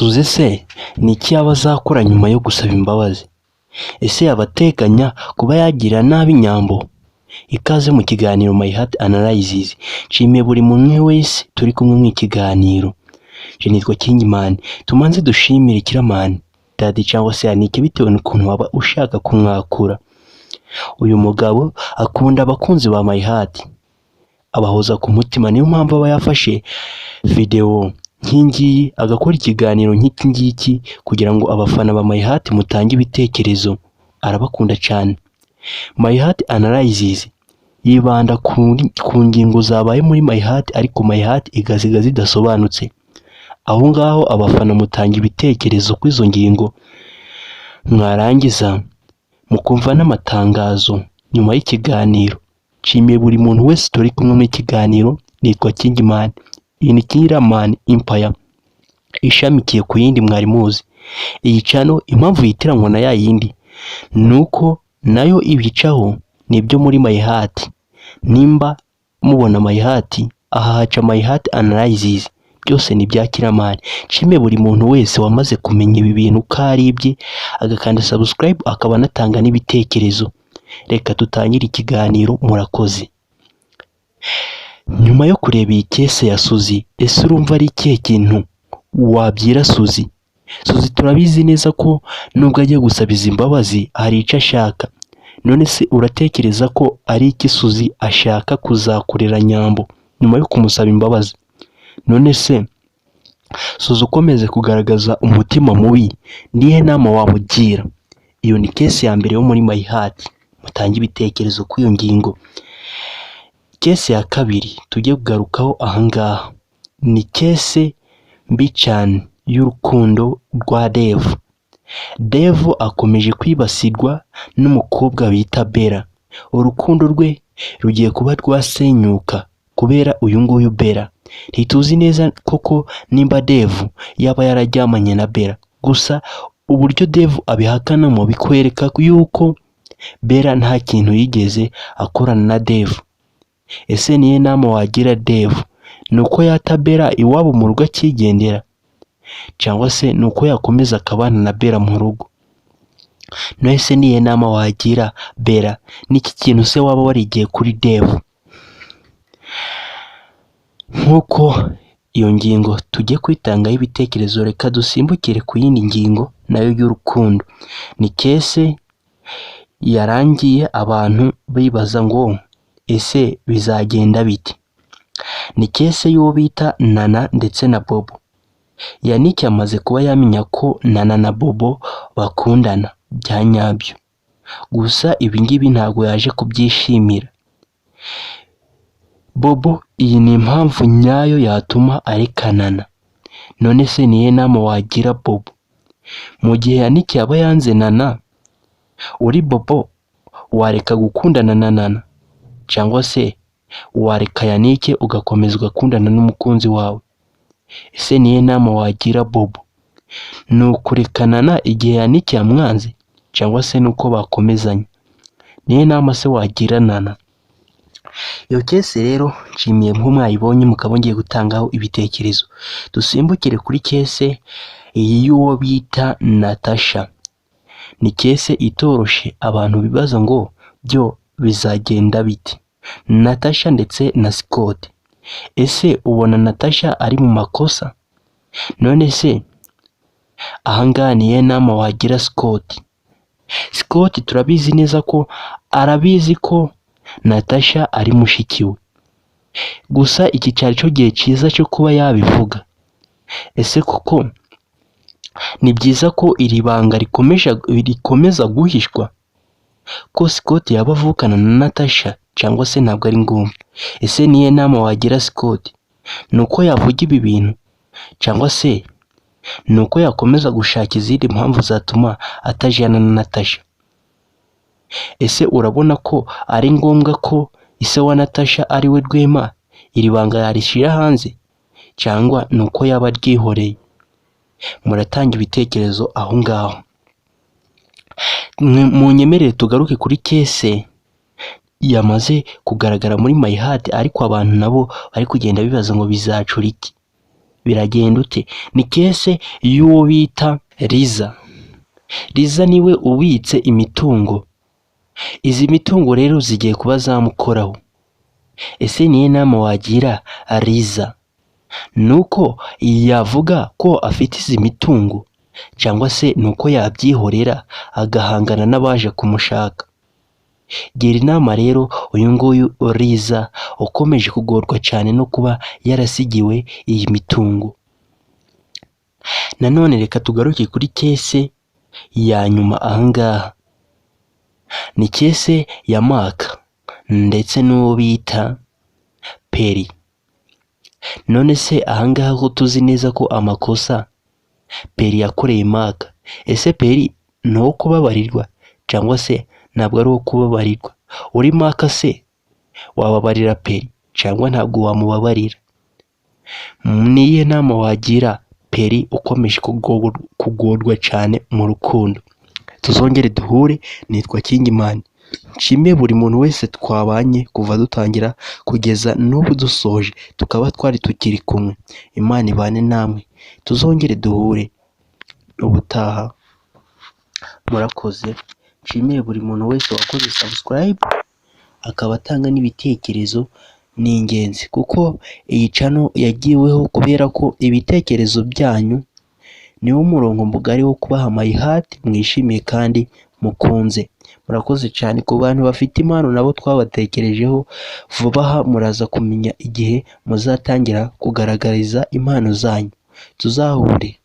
Suzy se ni iki yaba azakora nyuma yo gusaba imbabazi? Ese yaba ateganya kuba yagirira nabi Nyambo? Ikaze mu kiganiro My Heart Analysis. Nshimiye buri muntu wese turi kumwe mu kiganiro. Je nitwa Kingman. Tumanze dushimire Kiramani, Daddy cyangwa se Yannick, bitewe n'ukuntu waba ushaka kumwakura. Uyu mugabo akunda abakunzi ba My Heart, abahoza ku mutima, niyo mpamvu aba yafashe video nk'ingiyi, agakora ikiganiro nk'iki ngiki kugira ngo abafana ba My Heart mutange ibitekerezo. Arabakunda cyane. My Heart Analysis yibanda ku ngingo zabaye muri My Heart, ariko My Heart igasiga zidasobanutse. Aho ngaho abafana mutanga ibitekerezo kuri izo ngingo, mwarangiza mukumva n'amatangazo nyuma y'ikiganiro. Nshimiye buri muntu wese turi kumwe mu kiganiro. Nitwa Kingman. Iyi ni Kiramani Empire ishamikiye ku yindi mwari muzi. Iyi channel, impamvu yitiranwa na ya yindi ni uko nayo ibicaho ni ibyo muri My Heart. Nimba mubona My Heart, aha haca My Heart Analysis, byose ni ibya Kiramani. Nshimiye buri muntu wese wamaze kumenya ibi bintu ko ari ibye, agakanda subscribe, akaba anatanga n'ibitekerezo. Reka dutangire ikiganiro, murakoze. Nyuma yo kureba iyi case ya Suzy, ese urumva ari ikihe kintu wabwira Suzy? Suzy turabizi neza ko nubwo agiye gusaba izi imbabazi hari icyo ashaka. None se uratekereza ko ari iki Suzy ashaka kuzakorera Nyambo nyuma yo kumusaba imbabazi? None se Suzy ukomeze kugaragaza umutima mubi, nihe nama wamugira? Iyo ni case ya mbere yo muri My Heart. Mutange ibitekerezo kuri iyo ngingo. Case ya kabiri tujye kugarukaho ahangaha ni case mbi cyane y'urukundo rwa Dev. Dev akomeje kwibasirwa n'umukobwa bita Bella. Urukundo rwe rugiye kuba rwasenyuka kubera uyu nguyu Bella. Ntituzi neza koko nimba Dev yaba yararyamanye na Bella, gusa uburyo Dev abihakanamo bikwereka yuko Bella nta kintu yigeze akorana na Dev. Ese niyo nama wagira Dev? Ni uko yata Bella iwabo mu rugo akigendera, cyangwa se ni uko yakomeza akabana na Bella mu rugo? None se niyo nama wagira Bella? N'iki kintu se waba warigiye kuri Dev? Nk'uko iyo ngingo tujye kwitangaho ibitekerezo, reka dusimbukire ku yindi ngingo nayo y'urukundo. Ni case yarangiye abantu bibaza ngo ese bizagenda bite? Ni case y'uwo bita Nana ndetse na Bobo. Yannick amaze kuba yamenya ko Nana na Bobo bakundana bya nyabyo, gusa ibi ngibi ntabwo yaje kubyishimira. Bobo, iyi ni impamvu nyayo yatuma areka Nana. None se niyo nama wagira Bobo? Mu gihe Yannick yaba yanze Nana, uri Bobo wareka gukundana na Nana, cyangwa se wareka Yannick ugakomeza ugakundana n'umukunzi wawe? Ese niyo nama wagira Bobo? Ni ukureka Nana igihe Yannick yamwanze, cyangwa se ni uko bakomezanya? Niyo nama se wagira Nana? Iyo case rero nshimiye nko mwayibonye, mukaba ngiye gutangaho ibitekerezo. Dusimbukire kuri case iyi y'uwo bita Natasha. Ni case itoroshe, abantu bibaza ngo byo bizagenda bite? Natasha ndetse na Scott. Ese ubona Natasha ari mu makosa? None se ahangaha niyo nama wagira Scott? Scott turabizi neza ko arabizi ko Natasha ari mushiki we, gusa iki cyari cyo gihe cyiza cyo kuba yabivuga. Ese koko ni byiza ko iri banga rikomeza guhishwa ko Scott yaba avukana na Natasha, cyangwa se ntabwo ari ngombwa? Ese niyo nama wagira Scott? Ni uko yavuga ibi bintu, cyangwa se ni uko yakomeza gushaka izindi mpamvu zatuma atajyana na Natasha? Ese urabona ko ari ngombwa ko ise wa Natasha ari we Rwema iri banga yarishyira hanze, cyangwa ni uko yaba aryihoreye? Muratanga ibitekerezo aho ngaho. Munyemerere tugaruke kuri case yamaze kugaragara muri My Heart, ariko abantu nabo bari kugenda bibaza ngo bizacura iki? Biragenda ute? Ni case y'uwo bita Liza. Liza niwe ubitse imitungo. Izi mitungo rero zigiye kuba zamukoraho. Ese niyo nama wagira Liza? Ni uko yavuga ko afite izi mitungo, cyangwa se ni uko yabyihorera agahangana n'abaje kumushaka? Gira inama rero uyu nguyu Liza ukomeje kugorwa cyane no kuba yarasigiwe iyi mitungo. Nanone reka tugaruke kuri case ya nyuma ahangaha. Ni case ya Maka ndetse n'uwo bita Peri. None se ahangaha ko tuzi neza ko amakosa Peri yakoreye Maka, ese Peri ni uwo kubabarirwa cyangwa se ntabwo ari uwo kubabarirwa? Uri Maka se wababarira Peri cyangwa ntabwo wamubabarira? Ni iyihe nama wagira Peri ukomeje kugorwa cyane mu rukundo? Tuzongere duhure, nitwa Kingimani. Nshimiye buri muntu wese twabanye kuva dutangira kugeza n'ubu dusoje, tukaba twari tukiri kumwe. Imana ibane namwe, tuzongere duhure ubutaha. Murakoze. Nshimiye buri muntu wese wakoze subscribe akaba atanga n'ibitekerezo, ni ingenzi kuko iyi channel yagiweho kubera ko ibitekerezo byanyu niwo murongo mugari wo kubaha my heart mwishimiye kandi mukunze. Murakoze cyane. Ku bantu bafite impano nabo twabatekerejeho, vuba aha muraza kumenya igihe muzatangira kugaragariza impano zanyu. Tuzahure.